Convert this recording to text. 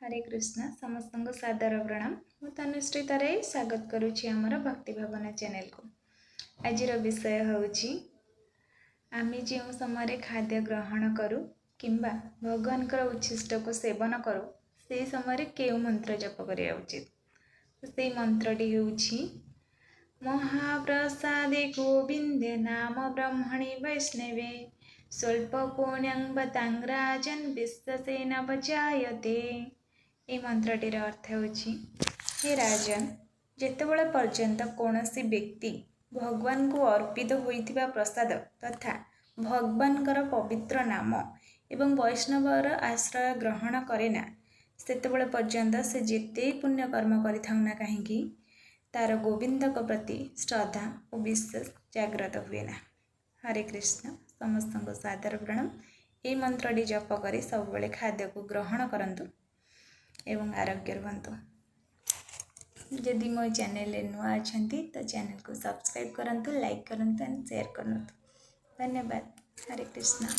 ହରେ କୃଷ୍ଣ। ସମସ୍ତଙ୍କୁ ସାଦର ପ୍ରଣାମ। ମୁଁ ତନୁଶ୍ରୀ ତରାଇ ସ୍ୱାଗତ କରୁଛି ଆମର ଭକ୍ତି ଭାବନା ଚ୍ୟାନେଲକୁ। ଆଜିର ବିଷୟ ହେଉଛି, ଆମେ ଯେଉଁ ସମୟରେ ଖାଦ୍ୟ ଗ୍ରହଣ କରୁ କିମ୍ବା ଭଗବାନଙ୍କର ଉଚ୍ଛିଷ୍ଟକୁ ସେବନ କରୁ, ସେହି ସମୟରେ କେଉଁ ମନ୍ତ୍ର ଜପ କରିବା ଉଚିତ। ସେଇ ମନ୍ତ୍ରଟି ହେଉଛି ମହାପ୍ରସାଦେ ଗୋବିନ୍ଦେ ନାମ ବ୍ରହ୍ମଣୀ ବୈଷ୍ଣବେ ସ୍ୱଳ୍ପ ପୁଣ୍ୟଂ ବତାଂ ରାଜନ୍ ବିଶ୍ୱସେନ ବଜାୟତେ। ଏହି ମନ୍ତ୍ରଟିର ଅର୍ଥ ହେଉଛି, ହେ ରାଜନ, ଯେତେବେଳେ ପର୍ଯ୍ୟନ୍ତ କୌଣସି ବ୍ୟକ୍ତି ଭଗବାନଙ୍କୁ ଅର୍ପିତ ହୋଇଥିବା ପ୍ରସାଦ ତଥା ଭଗବାନଙ୍କର ପବିତ୍ର ନାମ ଏବଂ ବୈଷ୍ଣବର ଆଶ୍ରୟ ଗ୍ରହଣ କରେ ନା, ସେତେବେଳେ ପର୍ଯ୍ୟନ୍ତ ସେ ଯେତେ ପୁଣ୍ୟକର୍ମ କରିଥାଉ ନା କାହିଁକି, ତାର ଗୋବିନ୍ଦଙ୍କ ପ୍ରତି ଶ୍ରଦ୍ଧା ଓ ବିଶ୍ୱାସ ଜାଗ୍ରତ ହୁଏ ନା। ହରେ କୃଷ୍ଣ। ସମସ୍ତଙ୍କୁ ସାଦର ପ୍ରଣାମ। ଏହି ମନ୍ତ୍ରଟି ଜପ କରି ସବୁବେଳେ ଖାଦ୍ୟକୁ ଗ୍ରହଣ କରନ୍ତୁ ଏବଂ ଆରୋଗ୍ୟ ରୁହନ୍ତୁ। ଯଦି ମୋ ଚ୍ୟାନେଲରେ ନୂଆ ଅଛନ୍ତି ତ ଚ୍ୟାନେଲକୁ ସବସ୍କ୍ରାଇବ୍ କରନ୍ତୁ, ଲାଇକ୍ କରନ୍ତୁ ଆଣ୍ଡ ସେୟାର କରନ୍ତୁ। ଧନ୍ୟବାଦ। ହରେ କୃଷ୍ଣ।